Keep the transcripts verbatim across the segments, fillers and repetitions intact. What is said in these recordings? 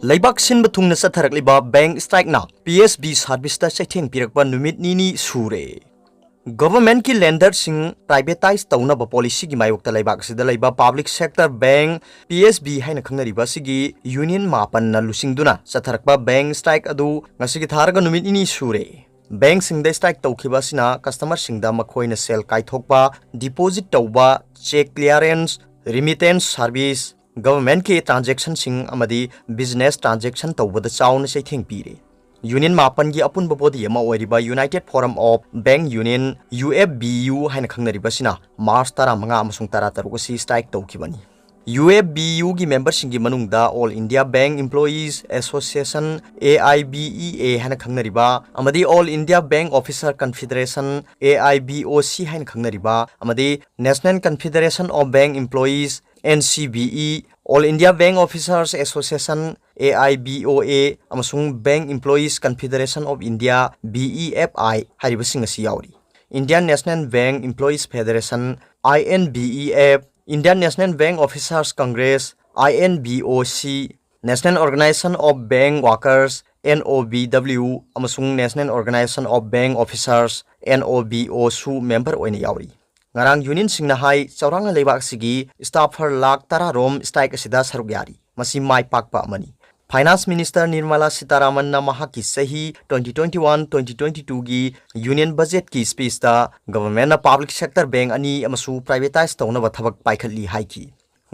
ꯂꯩꯕꯥꯛ ꯁꯤꯟꯕ ꯊꯨꯡꯅ ꯆꯠꯊꯔꯛꯂꯤꯕ bank strikeꯅ P S B serviceꯇ ꯆꯩꯊꯦꯡ ꯄꯤꯔꯛꯄ ꯅꯨꯃꯤꯠ ꯅꯤꯅꯤ ꯁꯨꯔꯦ꯫ Governmentꯀꯤ lenderꯁꯤꯡ privatize ꯇꯧꯅꯕ policyꯒꯤ ꯃꯥꯌꯣꯛꯇ ꯂꯩꯕꯥꯛ ꯑꯁꯤꯗ ꯂꯩꯕ public sector bank P S B ꯍꯥꯏꯅ ꯈꯪꯅꯔꯤꯕ ꯑꯁꯤꯒꯤ union ꯃꯥꯄꯟꯅ ꯂꯨꯆꯤꯡꯗꯨꯅ ꯆꯠꯊꯔꯛꯄ bank strike ꯑꯗꯨ ꯉꯁꯤꯒꯤ ꯊꯥꯔꯒ ꯅꯨꯃꯤꯠ ꯅꯤꯅꯤ ꯁꯨꯔꯦ꯫ Bankꯁꯤꯡꯗ strike ꯇꯧꯈꯤꯕ ꯑꯁꯤꯅ customerꯁꯤꯡꯗ ꯃꯈꯣꯏꯅ ꯁꯦꯜ ꯀꯥꯏꯊꯣꯛꯄ, deposit ꯇꯧꯕ, cheque clearance, remittance service, governmentꯀꯤ transactionꯁꯤꯡ ꯑꯃꯗꯤ business transaction ꯇꯧꯕꯗ ꯆꯥꯎꯅ ꯆꯩꯊꯦꯡ ꯄꯤꯔꯦ꯫ Union ꯃꯥꯄꯟꯒꯤ ꯑꯄꯨꯟꯕ body ꯑꯃ ꯑꯣꯏꯔꯤꯕ United Forum of Bank Union, U F B U ꯍꯥꯏꯅ ꯈꯪꯅꯔꯤꯕ ꯑꯁꯤꯅ March ꯇꯔꯥꯃꯉꯥ ꯑꯃꯁꯨꯡ ꯇꯔꯥꯇꯔꯨꯛ ꯑꯁꯤ strike ꯇꯧꯈꯤꯕꯅꯤ꯫ U F B Uꯒꯤ memberꯁꯤꯡꯒꯤ ꯃꯅꯨꯡꯗ All India Bank Employees Association, A I B E A ꯍꯥꯏꯅ ꯈꯪꯅꯔꯤꯕ, ꯑꯃꯗꯤ All India Bank Officer Confederation, A I B O C ꯍꯥꯏꯅ ꯈꯪꯅꯔꯤꯕ, ꯑꯃꯗꯤ National Confederation of Bank Employees, N C B E, All India Bank Officers Association, A I B O A, ꯑꯃꯁꯨꯡ Bank Employees Confederation of India, B E F I ꯍꯥꯏꯔꯤꯕꯁꯤꯡ ꯑꯁꯤ ꯌꯥꯎꯔꯤ꯫ Indian National Bank Employees Federation, I N B E F, Indian National Bank Officers Congress, I N B O C, National Organization of Bank Workers, N O B W, ꯑꯃꯁꯨꯡ National Organization of Bank Officers, N O B O ꯁꯨ member ꯑꯣꯏꯅ ꯌꯥꯎꯔꯤ꯫ ꯉꯔꯥꯡ unionꯁꯤꯡꯅ ꯍꯥꯏ, ꯆꯥꯎꯔꯥꯛꯅ ꯂꯩꯕꯥꯛ ꯑꯁꯤꯒꯤ staff lakh ꯇꯔꯥ ꯔꯣꯝ strike ꯑꯁꯤꯗ ꯁꯔꯨꯛ ꯌꯥꯔꯤ꯫ ꯃꯁꯤ ꯃꯥꯏ ꯄꯥꯛꯄ ꯑꯃꯅꯤ꯫ Finance Minister Nirmala Sitharamanꯅ ꯃꯍꯥꯛꯀꯤ ꯆꯍꯤ twenty twenty-one twenty twenty-twoꯒꯤ union budgetꯀꯤ speechꯇ governmentꯅ public sector bank ꯑꯅꯤ ꯑꯃꯁꯨ privatize ꯇꯧꯅꯕ ꯊꯕꯛ ꯄꯥꯏꯈꯠꯂꯤ ꯍꯥꯏꯈꯤ꯫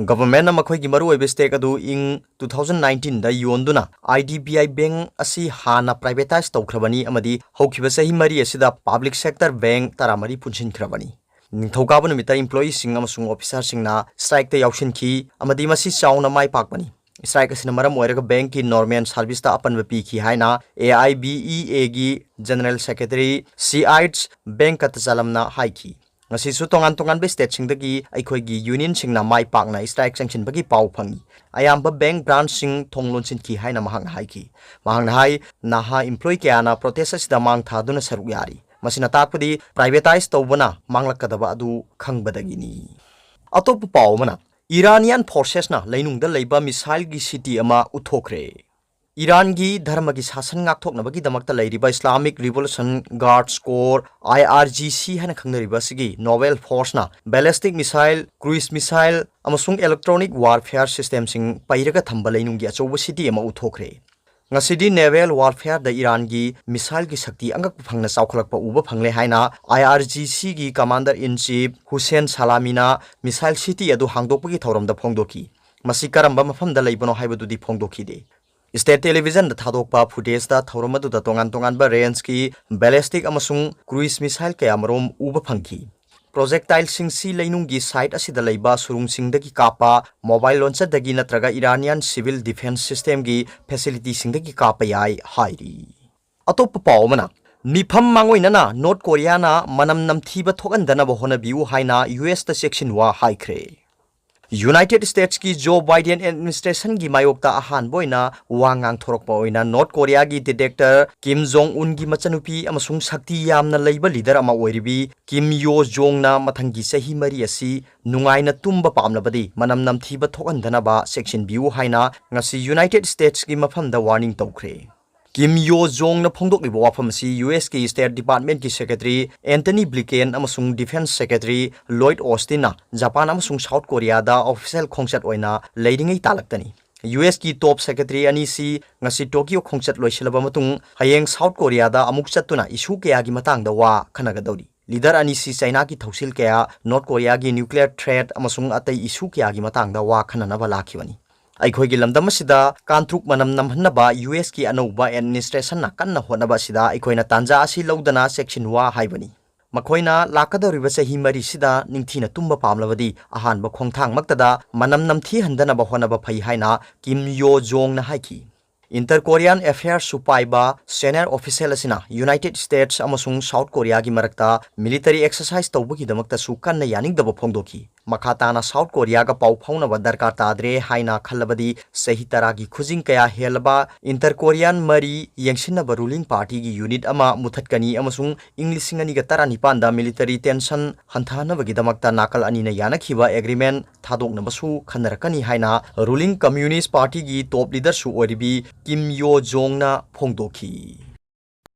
Governmentꯅ ꯃꯈꯣꯏꯒꯤ ꯃꯔꯨꯑꯣꯏꯕ stake ꯑꯗꯨ ꯏꯪ two thousand nineteenꯗ ꯌꯣꯟꯗꯨꯅ I D B I Bank ꯑꯁꯤ ꯍꯥꯟꯅ privatize ꯇꯧꯈ꯭ꯔꯕꯅꯤ ꯑꯃꯗꯤ ꯍꯧꯈꯤꯕ ꯆꯍꯤ ꯃꯔꯤ ꯑꯁꯤꯗ public sector bank ꯇꯔꯥꯃꯔꯤ ꯄꯨꯟꯁꯤꯟꯈ꯭ꯔꯕꯅꯤ꯫ ꯅꯤꯡꯊꯧꯀꯥꯕ ꯅꯨꯃꯤꯠꯇ employeeꯁꯤꯡ ꯑꯃꯁꯨꯡ officerꯁꯤꯡꯅ strikeꯇ ꯌꯥꯎꯁꯤꯟꯈꯤ ꯑꯃꯗꯤ ꯃꯁꯤ ꯆꯥꯎꯅ ꯃꯥꯏ ꯄꯥꯛꯄꯅꯤ꯫ Strike ꯑꯁꯤꯅ ꯃꯔꯝ ꯑꯣꯏꯔꯒ bankꯀꯤ normal serviceꯇ ꯑꯄꯟꯕ ꯄꯤꯈꯤ ꯍꯥꯏꯅ A I B E Aꯒꯤ General Secretary Sides Venkatachalamꯅ ꯍꯥꯏꯈꯤ꯫ ꯉꯁꯤꯁꯨ ꯇꯣꯉꯥꯟ ꯇꯣꯉꯥꯟꯕ stateꯁꯤꯡꯗꯒꯤ ꯑꯩꯈꯣꯏꯒꯤ unionꯁꯤꯡꯅ ꯃꯥꯏ ꯄꯥꯛꯅ strike ꯆꯪꯁꯤꯟꯕꯒꯤ ꯄꯥꯎ ꯐꯪꯏ꯫ ꯑꯌꯥꯝꯕ bank branchꯁꯤꯡ ꯊꯣꯡ ꯂꯣꯟꯁꯤꯟꯈꯤ ꯍꯥꯏꯅ ꯃꯍꯥꯛꯅ ꯍꯥꯏꯈꯤ꯫ ꯃꯍꯥꯛꯅ ꯍꯥꯏ, ꯅꯍꯥ employee ꯀꯌꯥꯅ protest ꯑꯁꯤꯗ ꯃꯥꯡ ꯊꯥꯗꯨꯅ ꯁꯔꯨꯛ ꯌꯥꯔꯤ꯫ ꯃꯁꯤꯅ ꯇꯥꯛꯄꯗꯤ privatize ꯇꯧꯕꯅ ꯃꯥꯡꯂꯛꯀꯗꯕ ꯑꯗꯨ ꯈꯪꯕꯗꯒꯤꯅꯤ꯫ ꯑꯇꯣꯞꯄ ꯄꯥꯎ ꯑꯃꯅ, Iranian forcesꯅ ꯂꯩꯅꯨꯡꯗ ꯂꯩꯕ missileꯒꯤ city ꯑꯃ ꯎꯠꯊꯣꯛꯈ꯭ꯔꯦ꯫ ꯏꯔꯥꯟꯒꯤ ꯙꯔꯃꯒꯤ ꯁꯥꯁꯟ ꯉꯥꯛꯊꯣꯛꯅꯕꯒꯤꯗꯃꯛꯇ ꯂꯩꯔꯤꯕ Islamic Revolution Guards Corps, I R G C ꯍꯥꯏꯅ ꯈꯪꯅꯔꯤꯕ ꯑꯁꯤꯒꯤ novel forceꯅ ballistic missile, cruise missile ꯑꯃꯁꯨꯡ electronic warfare systemꯁꯤꯡ ꯄꯩꯔꯒ ꯊꯝꯕ ꯂꯩꯅꯨꯡꯒꯤ ꯑꯆꯧꯕ city ꯑꯃ ꯎꯠꯊꯣꯛꯈ꯭ꯔꯦ꯫ ꯉꯁꯤꯗꯤ naval warfareꯗ ꯏꯔꯥꯟꯒꯤ missileꯒꯤ ꯁꯛꯇꯤ ꯑꯉꯛꯄ ꯐꯪꯅ ꯆꯥꯎꯈꯠꯂꯛꯄ ꯎꯕ ꯐꯪꯂꯦ ꯍꯥꯏꯅ I R G Cꯒꯤ Commander in Chief Hussein Salamiꯅ missile city ꯑꯗꯨ ꯍꯥꯡꯗꯣꯛꯄꯒꯤ ꯊꯧꯔꯝꯗ ꯐꯣꯡꯗꯣꯛꯈꯤ꯫ ꯃꯁꯤ ꯀꯔꯝꯕ ꯃꯐꯝꯗ ꯂꯩꯕꯅꯣ ꯍꯥꯏꯕꯗꯨꯗꯤ ꯐꯣꯡꯗꯣꯛꯈꯤꯗꯦ꯫ State televisionꯗ ꯊꯥꯗꯣꯛꯄ footageꯇ ꯊꯧꯔꯝ ꯑꯗꯨꯗ ꯇꯣꯉꯥꯟ ꯇꯣꯉꯥꯟꯕ rangeꯀꯤ ballistic ꯑꯃꯁꯨꯡ cruise missile ꯀꯌꯥꯃꯔꯨꯝ ꯎꯕ ꯐꯪꯈꯤ꯫ Projectileꯁꯤꯡꯁꯤ ꯂꯩꯅꯨꯡꯒꯤ site ꯑꯁꯤꯗ ꯂꯩꯕ ꯁꯨꯔꯨꯡꯁꯤꯡꯗꯒꯤ ꯀꯥꯞꯄ, mobile launcherꯗꯒꯤ ꯅꯠꯇ꯭ꯔꯒ Iranian civil defense systemꯒꯤ facilitiesꯤꯡꯗꯒꯤ ꯀꯥꯞꯄ ꯌꯥꯏ ꯍꯥꯏꯔꯤ꯫ ꯑꯇꯣꯞꯄ ꯄꯥꯎ ꯑꯃꯅ, ꯃꯤꯐꯝ ꯃꯥꯡꯑꯣꯏꯅꯅ North Koreaꯅ ꯃꯅꯝ ꯅꯝꯊꯤꯕ ꯊꯣꯛꯍꯟꯗꯅꯕ ꯍꯣꯠꯅꯕꯤꯌꯨ ꯍꯥꯏꯅ USꯇ ꯆꯦꯛꯁꯤꯟꯋꯥ ꯍꯥꯏꯈ꯭ꯔꯦ꯫ United Statesꯀꯤ Joe Biden administrationꯒꯤ ꯃꯥꯌꯣꯛꯇ ꯑꯍꯥꯟꯕ ꯑꯣꯏꯅ ꯋꯥ ꯉꯥꯡꯊꯣꯔꯛꯄ ꯑꯣꯏꯅ North Koreaꯒꯤ dictator Kim Jong Unꯒꯤ ꯃꯆꯟꯅꯨꯄꯤ ꯑꯃꯁꯨꯡ ꯁꯛꯇꯤ ꯌꯥꯝꯅ ꯂꯩꯕ leader ꯑꯃ ꯑꯣꯏꯔꯤꯕꯤ Kim Yo Jongꯅ ꯃꯊꯪꯒꯤ ꯆꯍꯤ ꯃꯔꯤ ꯑꯁꯤ ꯅꯨꯡꯉꯥꯏꯅ ꯇꯨꯝꯕ ꯄꯥꯝꯂꯕꯗꯤ ꯃꯅꯝ ꯅꯝꯊꯤꯕ ꯊꯣꯛꯍꯟꯗꯅꯕ ꯆꯦꯛꯁꯤꯟꯕꯤꯌꯨ ꯍꯥꯏꯅ ꯉꯁꯤ United Statesꯀꯤ ꯃꯐꯝꯗ warning ꯇꯧꯈ꯭ꯔꯦ꯫ Kim Yo Jongꯅ ꯐꯣꯡꯗꯣꯛꯂꯤꯕ ꯋꯥꯐꯝ ꯑꯁꯤ USꯀꯤ State Departmentꯀꯤ Secretary Antony Blinken ꯑꯃꯁꯨꯡ Defense Secretary Lloyd Austinꯅ Japan ꯑꯃꯁꯨꯡ South Koreaꯗ official ꯈꯣꯡꯆꯠ ꯑꯣꯏꯅ ꯂꯩꯔꯤꯉꯩ ꯇꯥꯂꯛꯇꯅꯤ꯫ USꯀꯤ top secretary ꯑꯅꯤꯁꯤ ꯉꯁꯤ Tokyo ꯈꯣꯡꯆꯠ ꯂꯣꯏꯁꯤꯜꯂꯕ ꯃꯇꯨꯡ ꯍꯌꯦꯡ South Koreaꯗ ꯑꯃꯨꯛ ꯆꯠꯇꯨꯅ issue ꯀꯌꯥꯒꯤ ꯃꯇꯥꯡꯗ ꯋꯥ ꯈꯟꯅꯒꯗꯧꯔꯤ꯫ Leader ꯑꯅꯤꯁꯤ Chinaꯒꯤ ꯊꯧꯁꯤꯜ ꯀꯌꯥ, North Koreaꯒꯤ nuclear threat ꯑꯃꯁꯨꯡ ꯑꯇꯩ issue ꯀꯌꯥꯒꯤ ꯃꯇꯥꯡꯗ ꯋꯥ ꯈꯟꯅꯅꯕ ꯂꯥꯛꯈꯤꯕꯅꯤ꯫ ꯑꯩꯈꯣꯏꯒꯤ ꯂꯝꯗꯝ ꯑꯁꯤꯗ ꯀꯥꯡꯇ꯭ꯔꯨꯛ ꯃꯅꯝ ꯅꯝꯍꯟꯅꯕ USꯀꯤ ꯑꯅꯧꯕ administrationꯅ ꯀꯟꯅ ꯍꯣꯠꯅꯕ ꯑꯁꯤꯗ ꯑꯩꯈꯣꯏꯅ ꯇꯥꯟꯖꯥ ꯑꯁꯤ ꯂꯧꯗꯅ ꯆꯦꯛꯁꯤꯟꯋꯥ ꯍꯥꯏꯕꯅꯤ꯫ ꯃꯈꯣꯏꯅ ꯂꯥꯛꯀꯗꯧꯔꯤꯕ ꯆꯍꯤ ꯃꯔꯤꯁꯤꯗ ꯅꯤꯡꯊꯤꯅ ꯇꯨꯝꯕ ꯄꯥꯝꯂꯕꯗꯤ ꯑꯍꯥꯟꯕ ꯈꯣꯡꯊꯥꯡꯃꯛꯇꯗ ꯃꯅꯝ ꯅꯝꯊꯤꯍꯟꯗꯅꯕ ꯍꯣꯠꯅꯕ ꯐꯩ ꯍꯥꯏꯅ Kim Yo Jongꯅ ꯍꯥꯏꯈꯤ꯫ Inter Korean Affairs ꯁꯨ ꯄꯥꯏꯕ senior official ꯑꯁꯤꯅ United States ꯑꯃꯁꯨꯡ South Korea ꯒꯤ ꯃꯔꯛꯇ military exercise ꯇꯧꯕꯒꯤꯗꯃꯛꯇꯁꯨ ꯀꯟꯅ ꯌꯥꯅꯤꯡꯗꯕ ꯐꯣꯡꯗꯣꯛꯈꯤ꯫ ꯃꯈꯥ ꯇꯥꯅ South Korea ꯒ ꯄꯥꯎ ꯐꯥꯎꯅꯕ ꯗꯔꯀꯥꯔ ꯇꯥꯗ꯭ꯔꯦ ꯍꯥꯏꯅ ꯈꯜꯂꯕꯗꯤ ꯆꯍꯤ ꯇꯔꯥꯒꯤ ꯈꯨꯖꯤꯡ ꯀꯌꯥ ꯍꯦꯜꯂꯕ Inter Korean ꯃꯔꯤ ꯌꯦꯡꯁꯤꯟꯅꯕ ruling party ꯒꯤ unit ꯑꯃ ꯃꯨꯊꯠꯀꯅꯤ ꯑꯃꯁꯨꯡ ꯏꯪ ꯂꯤꯁꯤꯡ ꯑꯅꯤꯒ ꯇꯔꯥꯅꯤꯄꯥꯟꯗ military tension ꯍꯟꯊꯍꯟꯅꯕꯒꯤꯗꯃꯛꯇ ꯅꯥꯀꯜ ꯑꯅꯤꯅ ꯌꯥꯅꯈꯤꯕ agreement ꯊꯥꯗꯣꯛꯅꯕꯁꯨ ꯈꯟꯅꯔꯛꯀꯅꯤ ꯍꯥꯏꯅ ruling Communist Party ꯒꯤ top leader ꯁꯨ ꯑꯣꯏꯔꯤꯕꯤ Kim Yo Jong ꯅ ꯐꯣꯡꯗꯣꯛꯈꯤ꯫